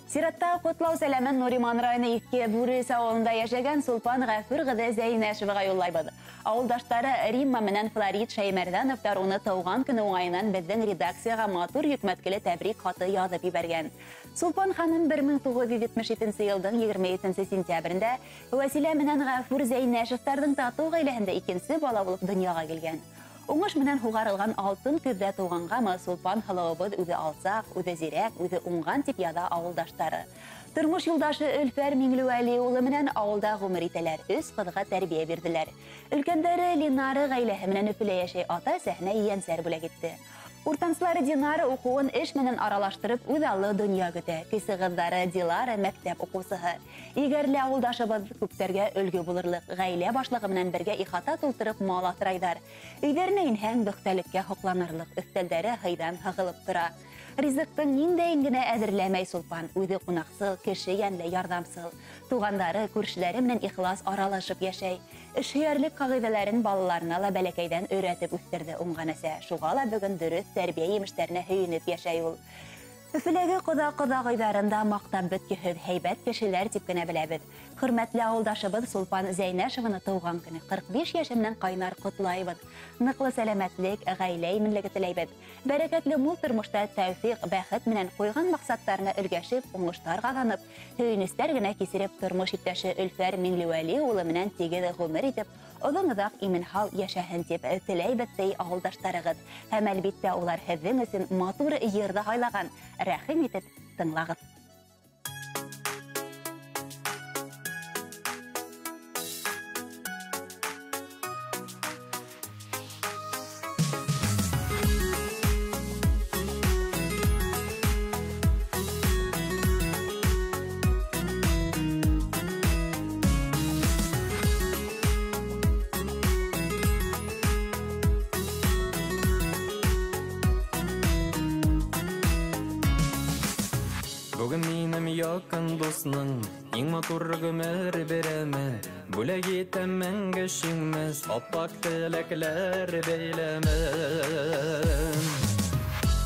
Сиратта ҡотлау сәләмен Нуриман районы Иҫке Бүрес ауылында йәшәгән Сулпан Ғәфүр ҡыҙы Зәйнәшеваға юллайбыҙ. Ауылдаштары Римма менән Флорид Шәймәрҙәновтар уны тыуған көнө уңайынан беҙҙең редакцияға матур йөкмәткеле тәбрик хаты яҙып ебәргән. Сулпан ханым 1977 йылдың 27 сентябрендә Вәсилә менән Ғәфүр Зәйнәшевтарҙың татыу ғаиләһендә икенсе бала булып донъяға килгән. Уңыш менән һуғарылған алтын көҙҙә тыуғанғамы Сулпан һылыуыбыҙ үҙе алсаҡ, үҙе зирәк, үҙе уңған тип яҙа ауылдаштары. Тормош юлдашы Өлфәр Миңлеүәли улы менән ауылда ғүмер итәләр, өс ҡыҙға тәрбиә бирҙеләр. Өлкәндәре Линара ғаиләһе менән Өфөлә йәшәй, ата-әсәһенә ейәнсәр бүләк итте. Уртансылары Динара уҡыуын эш менән аралаштырып үҙ аллы донъя көтә. Кесе ҡыҙҙары Дилара мәктәп уҡыусыһы. Егәрле ауылдашыбыҙ күптәргә өлгө булырлыҡ ғаилә башлығы менән бергә ихата тултырып мал аҫрайҙар. Өйҙәренә инһәң бөхтәлеккә һоҡланырлыҡ, өҫтәлдәре һыйҙан һығылып тора. Ризыҡтың ниндәйен генә әҙерләмәй Сулпан, үҙе ҡунаҡсыл, кеше йәнле, ярҙамсыл. Туғандары, күршеләре менән ихлас аралашып йәшәй. Эшһөйәрлек ҡағиҙәләрен балаларына ла бәләкәйҙән өйрәтеп үҫтерҙе уңған әсә. Шуға ла бөгөн дөрөҫ тәрбиә емештәренә һөйөнөп йәшәй ул. Өфөләге ҡоҙа-ҡоҙағыйҙарын да маҡтап бөткөһөҙ һәйбәт кешеләр тип кенә беләбеҙ. Хөрмәтле ауылдашыбыҙ Сулпан Зәйнәшеваны тыуған көнө 45 йәше менән ҡайнар ҡотлайбыҙ. Ныҡлы сәләмәтлек, ғаилә именлеге теләйбеҙ. Бәрәкәтле мул тормошта тәүфиҡ, бәхет менән ҡуйған маҡсаттарына өлгәшеп, уңыштар ҡаҙанып, һөйөнөстәр генә кисереп, тормош иптәше Өлфәр Миңлеүәли улы менән тигеҙ ғүмер итеп, оҙон-оҙаҡ имен-һау йәшәһен тип теләйбеҙ, ти ауылдаштарығыҙ. Һәм әлбиттә улар һеҙҙең өсөн матур йыр ҙа һайлаған. Рәхим итеп тыңлағыҙ. Бүген минем якын дусның иң матур гомер бирәме, бүләк итәм мәңге шиңмәс аппак теләкләр бәйләмен.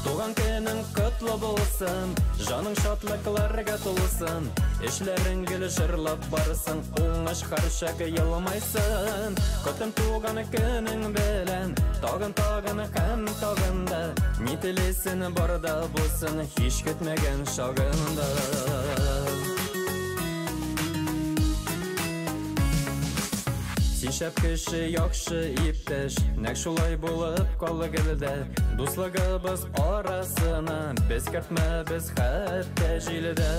Туған көнең котлы булсын, жаның шатлыкларга тулсын, эшләрең гел җырлап барсын, уңыш һәрчак елмайсын. Котлым туган көнең белән, тагын тагын һәм тагын да, ни теләсен бар да булсын, һич көтмәгән чагында. Син шәп кеше, яҡшы иптәш, нәҡ шулай булып ҡал гел дә. Дуҫлығыбыҙ арасына беҙ кертмәбеҙ хәтта җилдә.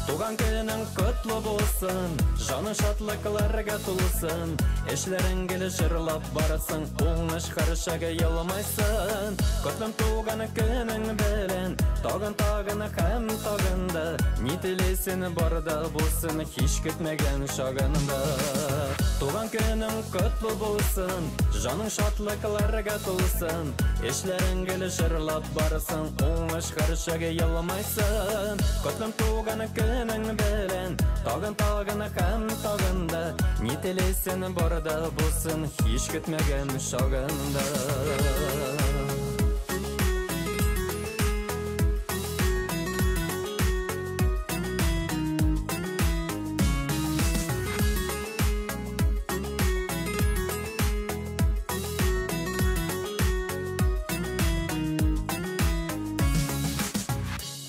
Туған көнең котлы булсын, жаның шатлыкларга тулсын, эшләрең гел җырлап барсын, уңыш һәрчак елмайсын. Котлым туган көнең белән, тагын тагын һәм тагын да, ни теләсен бар да булсын, һич көтмәгән чагында. Туған көнең котлы булсын, жаның шатлыкларга тулсын, эшләрең гел җырлап барсын, уңыш һәрчак елмайсын. Котлым туган көнең белән, тагын тагын һәм тагын да, ни теләсен бар да булсын, һич көтмәгән чагында.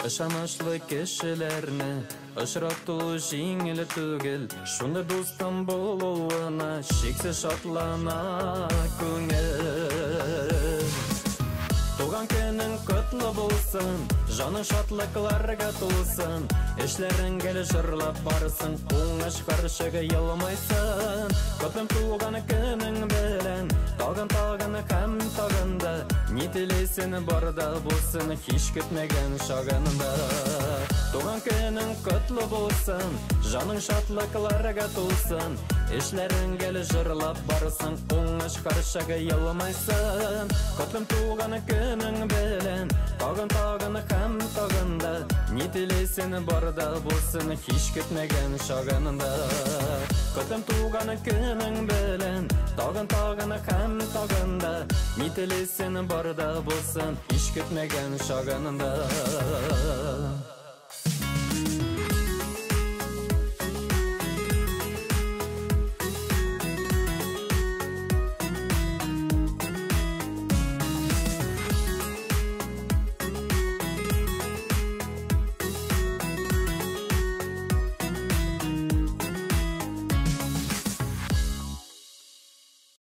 Ышанышлы кешеләрне очрату җиңел түгел, шундый дустым булуына шиксез шатлана күңел. Туган көнең котлы булсын, жаның шатлыкларга тулсын, эшләрең гел җырлап барсын, уңыш һәрчак елмайсын. Котлым туган көнең белән, тагын тагын һәм тагын да, ни теләсен бар да булсын, һич көтмәгән чагында. Туган көнең котлы булсын, жаның шатлыкларга тулсын, эшләрең гел җырлап барсын, уңыш һәрчак елмайсын. Котлым туган көнең белән, тагын тагын һәм тагын да, ни теләсен бар да булсын, һич көтмәгән чагында. Котлым туган көнең белән, тагын тагын һәм тагын да, ни теләсен бар да булсын, һич көтмәгән чагында.